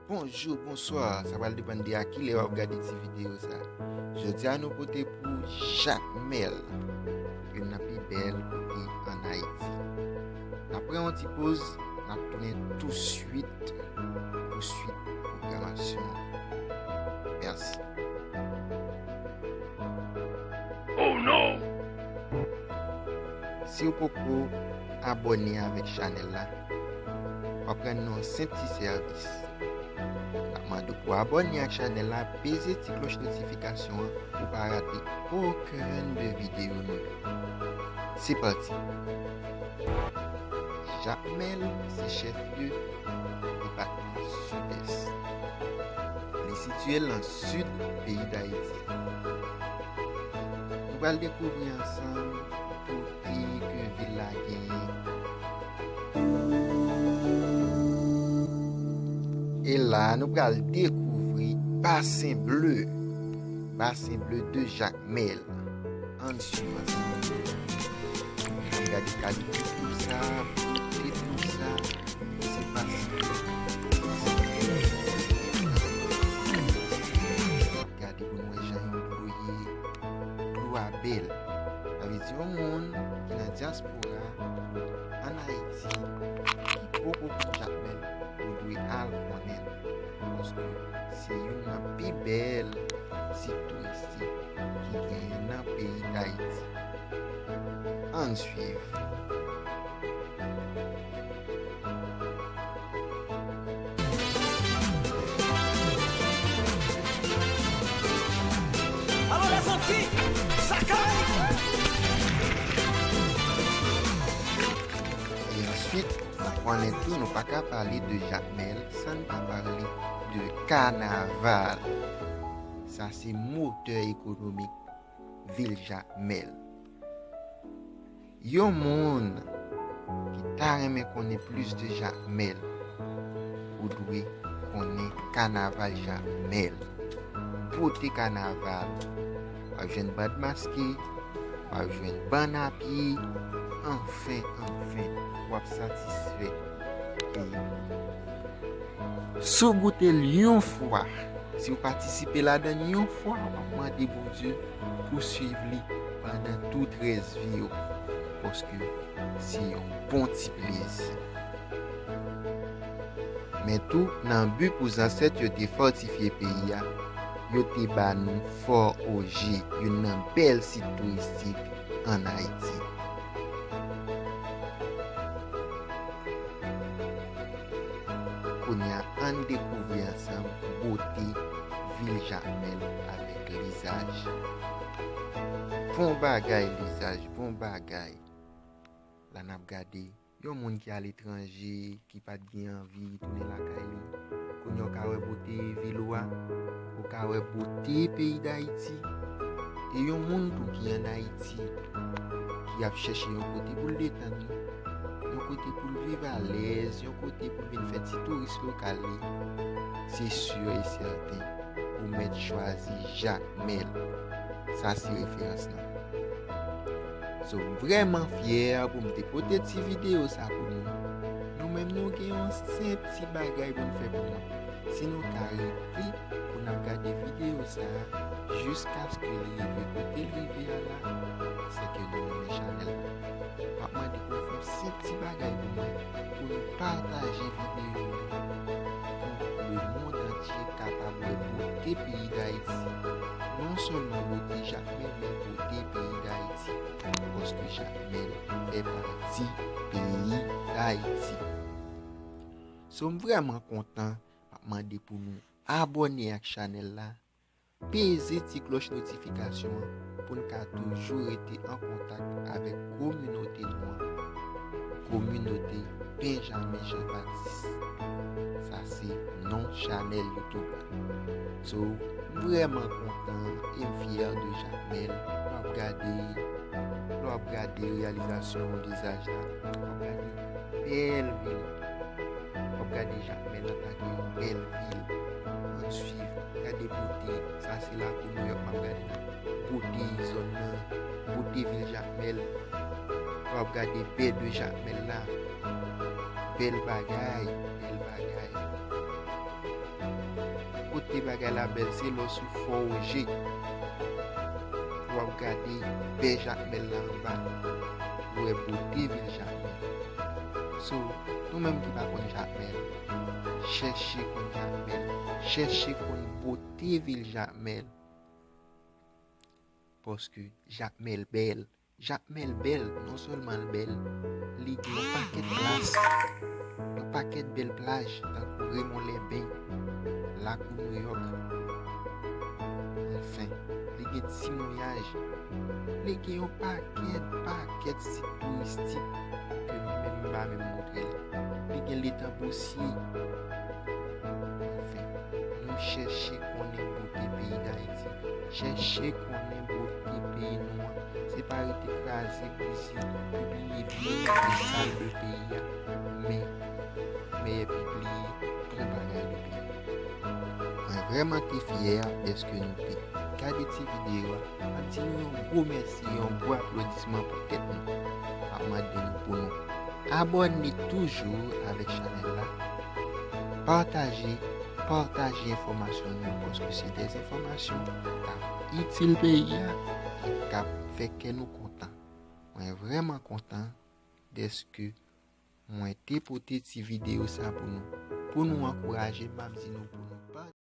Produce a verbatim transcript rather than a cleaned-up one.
Bonjou, bonswa, sa pral depann de a kilè w ap gade ti videyo sa. Jodi a nou pote pou Jakmèl, youn nan pi bèl kote ann Ayiti. N ap pran yon ti poz, n ap tounen touswit pou swit pwogramasyon an. Mèsi. Oh non! Si w poko abòne avèk chanèl la, w ap rann nou yon senp ti sèvis. N ap mande w pou w abòne ak chanèl la, peze ti klòch notifikasyon an pou w pa rate okenn de videyo nou yo. Se pati! Jakmèl se chèflye depatman Sidès. Li sitiye nan sid peyi Dayiti. Nou pral dekouvri ansanm bote ke vil la genyen. E la, nou pral dekouvri Basen Ble, Basen Ble de Jakmèl. Ann swiv ansanm. N ap gade kalite dlo sa, bote dlo sa. Se pa sa. Gade pou n wè jan yon dlo ye. Dlo a bèl. Sa vle di yon moun ki nan dyaspora, ann Ayiti, ki poko konn Jakmèl, ou dwe al konnen l. Paske se youn nan pi bèl sit touristik ki genyen nan peyi Dayiti. Ann swiv. Alò, lèzanti, sa kay! E answit, nou konnen tou, nou pa ka pale de Jakmèl san n pa pale de kanaval. Sa se motè ekonomik vil Jakmèl. Yon moun ki ta renmen konnen plis de Jakmèl, ou dwe konnen kanaval Jakmèl. Bote kanaval. W ap jwenn bad maske, w ap jwenn bann a pye, anfen, anfen, w ap satisfè. E si w goute l yon fwa, si w patisipe ladan l yon fwa, w ap mande Bondye pou swiv li pandan tout rès vi w, paske se yon bon ti plezi. Men tou, nan bi pou zansèt yo te fòtifye peyi a, yo te ba nou Fò Oje, youn nan bèl sit touristik ann Ayiti. Kounye a, ann dekouvri ansanm bote vil Jakmèl avèk lizaj. Bon bagay lizaj, bon bagay. La n ap gade yon moun ki aletranje, ki pa t gen anvi tounen lakay li. Kounye a, w ka wè bote vil ou a, ou ka wè bote peyi Dayiti. E yon moun tou ki ann Ayiti, ki ap chèche yon kote pou l detann li, yon kote pou l viv alèz, yon kote pou l vin fè ti touris lokal li, se si e sèten ou mèt chwazi Jakmèl. Sa se referans lan. So, m vrèman fyè pou m te pote ti videyo sa pou nou. Nou menm, nou gen yon senp ti bagay pou n fè pou nou. Si nou ka rete pou n ap gade videyo sa a jiskaske li rive kote l rive a la, se ke nou renmen chanèl la. M ap mande pou w fè yon senp ti bagay pou mwen, pou nou pataje videyo yo, pou lemonn antye kapab wè bote peyi Dayiti. Non sèlman bote Jakmèl, men bote peyi Dayiti. Paske Jakmèl fè pati peyi Dayiti. So, m vrèman kontan, m ap mande pou nou abòne ak chanèl la, peze ti klòch notifikasyon an pou n ka toujou rete an kontak avèk kominote nou an, kominote Benjamin Jean Baptiste. Sa se non chanèl YouTube la. So, m vrèman kontan e m fyè de Jakmèl. Lè w ap gade, lè w ap gade reyalizasyon lizaj la, w ap gade bèl vil. W ap gade Jakmèl antanke yon bèl vil. Ann swiv, gade bote. Sa se lakou Nouyòk m ap gade la. Bote zòn nan, bote vil Jakmèl. W ap gade bè de Jakmèl la. Bèl bagay, bèl bagay. Bagay la bèl, se lè w sou Fò Oje. W ap gade bè Jakmèl la anba. Ou wè bote vil Jakmèl. So, nou menm ki pa konn Jakmèl, chèche konn Jakmèl. Chèche konn bote vil Jakmèl. Paske Jakmèl bèl. Jakmèl bèl, non sèlman l bèl, li gen yon pakèt plas, yon pakèt bèl plaj, tankou Raymond Les Bains, Lakou Nouyòk. Anfen, li gen Ti Mouyaj. Li gen yon pakèt, pakèt sit touristik ke m menm m pa menm montre l. Li gen Letan Bosye. Anfen, nou chèche konnen bote peyi Dayiti. Chèche konnen bote peyi nou an. Se pa rete kraze, brize, pibliye byen e sal de peyi a, men mèyè pibliye bon bagay de peyi. Mwen vrèman te fyè dèske nou te gade ti videyo a. M ap di nou yon gwo mèsi, yon gwo aplodisman pou tèt nou. M ap mande nou pou nou abòne toujou avèk chanèl la. Pataje, pataje enfòmasyon nou yo, paske se de enfòmasyon k ap itil peyi a, k ap fè kè nou kontan. Mwen vrèman kontan dèske mwen te pote ti videyo sa pou nou. Pou nou ankouraje, m ap di nou pou nou pa